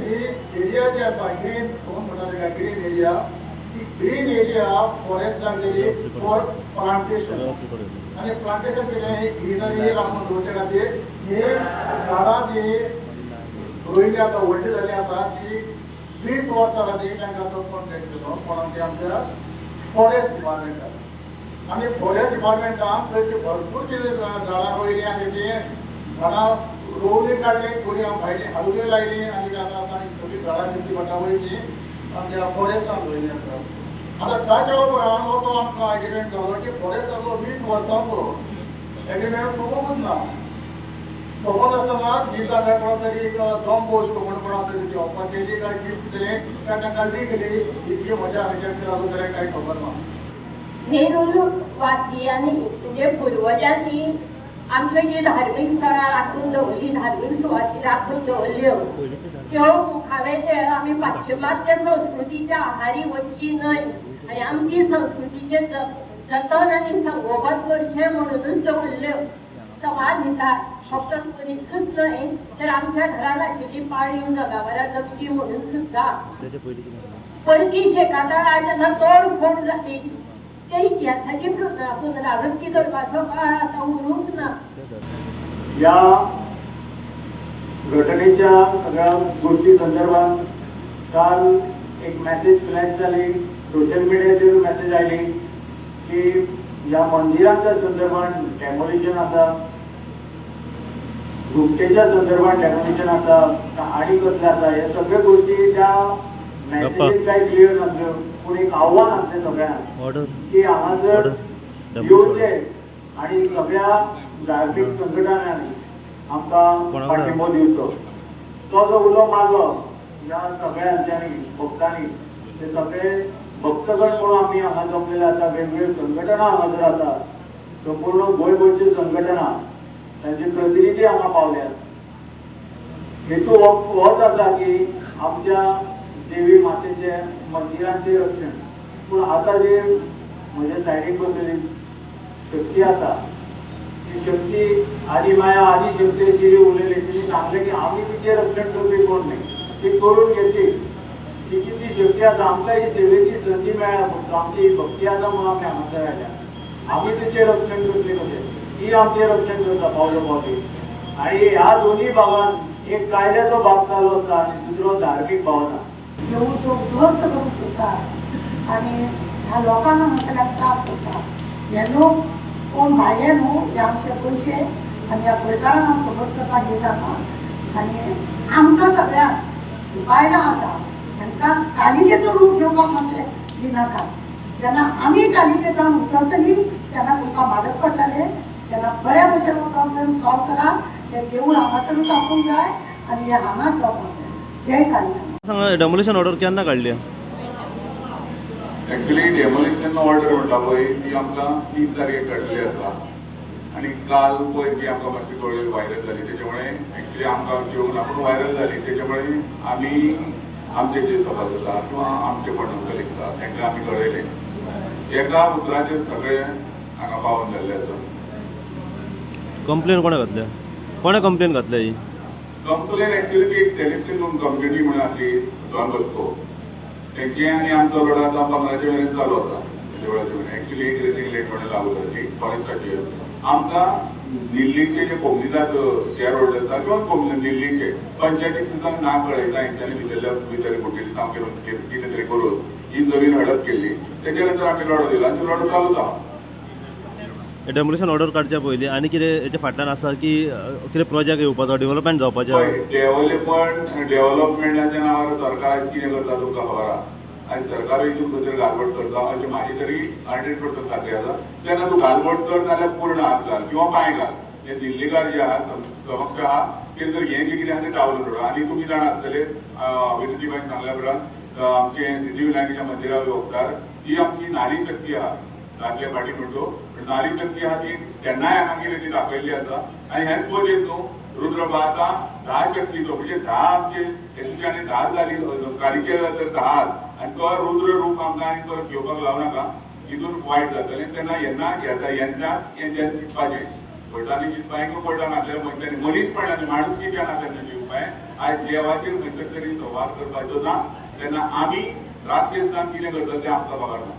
ही area जी आसा green म्हणटा ताका ग्रीन एरिया, ती ग्रीन एरिया फॉरेस्टान केली फॉर प्लांटेशन. आनी प्लांटेशन केलें ही ग्रिनरी राखून दवरचे खातीर. ही झाडां जी रोयली आतां व्हडली जाली आतां ती 20 वर्सां खातीर तांकां तो कॉन्ट्रॅक्ट दिलो कोणाक, आमच्या फॉरेस्ट डिपार्टमेंटाक. आनी फॉरेस्ट डिपार्टमेंटान थंय भरपूर कितें झाडां रोयलीं आनी ती झाडां रोवली काडली, थोडी भायली हाडून लायली आनी आतां आतां सगळीं झाडां दिसती पडटा पळय ती आमच्या फॉरेस्टान रोयली आसा. आतां ताच्या उपरांत असो आमकां एग्रीमेंट जालो की फॉरेस्टाचो 20 वर्सांचो एग्रीमेंट सोंपूंकूच ना. सोंपत आसतना ही जागा कोणा तरी एक दम बोस्को म्हूण कोणाक तरी ती ऑफर केली काय गिफ्ट दिलें काय तांकां विकली, इतकी मजा रिजेक्ट केला जाल्यार कांय खबर ना. नेरूल वासियांनी म्हणजे पुर्वजांनी आमच्यो जी धार्मीक स्थळां राखून दवरली, धार्मीक सुवाती राखून दवरल्यो त्यो मुखावेचे आमी पाश्चिमात्य संस्कृतीच्या आहारी वचची न्हय आनी आमची संस्कृतीचें जतन आनी संगोपन करचें म्हणूनच दवरल्यो. समाज हिताक फक्त मनीसूच न्हय तर आमच्या घरान आशिल्ली पाळीव जनावरां जगची म्हणून सुद्दां. परकी शेकातळा जेन्ना तोडफोड जाली ते इतिहासाची पुनरावृत्ती करपाचो काळ आतां उरूंक ना. ह्या घटनेच्या सगळ्या गोष्टी संदर्भात काल एक मॅसेज फ्लॅश जाली, सोशल मिडियाचेर मॅसेज आयली की ह्या मंदिरांच्या संदर्भात डेमोलिशन आसा, घुमटेच्या संदर्भात डेमोलिशन आसा आनी कसलें आसा, हे सगळे गोष्टी त्या मॅसेजीन काय क्लियर नासल्यो. पूण एक आव्हान आसलें सगळ्यांक की हांगासर येवचे आनी सगळ्या धार्मीक संघटनांनी आमकां पाठिंबो दिवचो. तो जो उलो मारलो ह्या सगळ्यांच्यानी भक्तांनी, ते सगळे भक्तगण म्हणून आमी हांगा जमलेले आसा, वेगवेगळ्यो संघटना हांगासर आसा, संपूर्ण गोंयभरच्यो संघटना तांचे प्रतिनिधी हांगा पावल्यात. हेतू होच आसा की आमच्या देवी मातेचे मंदिरांचे रक्षण. पूण आतां जे म्हज्या सायडीक बसलेली शक्ती आसा ती शक्ती आदी माया आदी शक्ती अशी उलयली, तिणी सांगलें की आमी तिचें रक्षण करपी कोण न्ही, ती करून घेतली, तिची ती शक्ती आसा. आमकां ही सेवेची संदी मेळ्ळ्या, फक्त आमची ही भक्ती आसा म्हणून आमी हांगासर आयल्या. आमी तिचें रक्षण करतली कशें, ती आमचें रक्षण करता पावलो पावली. आनी ह्या दोनूय भागान एक कायद्याचो भाग चालू आसता आनी दुसरो धार्मीक भावना. देवूळ तो उद्ध्वस्त करूंक सोदता आनी ह्या लोकांक हांगासरल्यान त्रास करता. हे लोक कोण भायले न्हू, हे आमचे गोंयचे आनी ह्या गोंयकारांक हांव सपोर्ट करपाक येता आनी आमकां सगळ्यांक बायलां आसा तांकां कालिकेचो रूप घेवपाक मातशें दिनाकात. जेन्ना आमी कालिके जावन उतरतली तेन्ना तुमकां मादक पडटलें. तेन्ना बऱ्या भशेन हो प्रॉब्लेम सॉल्व करा. हें देवूळ हांगासरूच आसूंक जाय आनी हें हांगाच जावपाक जाय. जय कालिका. सांगा, डेमोलिशन ऑर्डर केन्ना काडली? एक्चुअली डेमोलिशन ऑर्डर म्हणटा पळय ती आमकां 3 तारखेक काडलेली आसा आनी काल पळय ती आमकां मातशी कळ्ळी व्हायरल जाली, तेच्यामुळे एक्चुअली आमकां अशी येवंक ना पूण व्हायरल जाली. तेच्यामुळे आमी आमचे जे सभास आसा किंवा आमचे कोण कलिग्स आसा तांकां आमी कळयलें. एका उतराचेर सगळे हांगा पावून जाल्ले आसा. कंप्लेन कोणें घातल्या? कोणें कंप्लेन घातल्या ही कंप्लेन? एक्चुअली ती एक सेलेस्टीन म्हणून कंपनी म्हणून आसली डॉन बॉस्को, तेंचे आनी आमचो लढो आतां 15 मेरेन चालू आसा. देवळाचे मेरेन एक्चुअली एक रेसिंग लेट म्हणून लागू जाली फॉरेस्टाचेर. आमकां दिल्लीचे जे कोमनिदाद शेअर होल्डर्स आसा किंवा दिल्लीचे पंचायतीक सुद्दां ना कळयता हेंच्यांनी भितरल्या भितर कोटेसांव करून कितें तरी करून ही जमीन हडप केल्ली. तेच्या नंतर आमी लढो दिलो आनी तो लढो चालूच आहा. डेमोलिशन ऑर्डर काडच्या पयलीं आनी कितें हेच्या फाटल्यान आसा की कितें प्रोजेक्ट येवपाचो, डेव्हलपमेंट जावपाचें? डेव्हलपमेंट डेव्हलपमेंटाच्या नांवार सरकार आयज कितें करता तुमकां खबर आहा. आयज सरकारूय हितून खंय तरी गालबोट करता अशें म्हाजी तरी 100% खात्री आसा. तेन्ना तूं गालबोट कर नाल्यार पूर्ण हात घाल किंवा पांय घाल, हे दिल्लीकार जे आहा समक्ष आहा ते जर हें जें कितें आहा तें टावलून उडोवप. आनी तुमी जाणा आसतले विनोदीबायन सांगल्या उपरांत आमचें सिद्धिविनायकाच्या मंदिरा वखदार ही आमची नारी शक्ती आहा, दादले फाटी म्हणटो पण नारी शक्ती आहा ती तेन्नाय हांगा कितें ती दाखयल्ली आसा. आनी हेंच पळयत न्हू रुद्र आतां 10 शक्तीचो म्हणजे 10 आमचे येसूचे आनी 10 जाली कालिके तर 10 आनी तो रुद्र रूप आमकां आनी परत घेवपाक लावं नाका, हितून वायट जातलें. तेन्ना येन्ना येता येन्ना हेंच्यांनी चिंतपाचें. कोर्टांनी चिंतपाय कोर्टान नासल्या मनशांनी मनीसपणान माणुसकीच्या नात्यान दिवपाय. आयज देवाचेर खंयसर तरी संवाद करपाचो ना तेन्ना आमी राक्षस जावन कितें करतले तें आमकां खबर ना.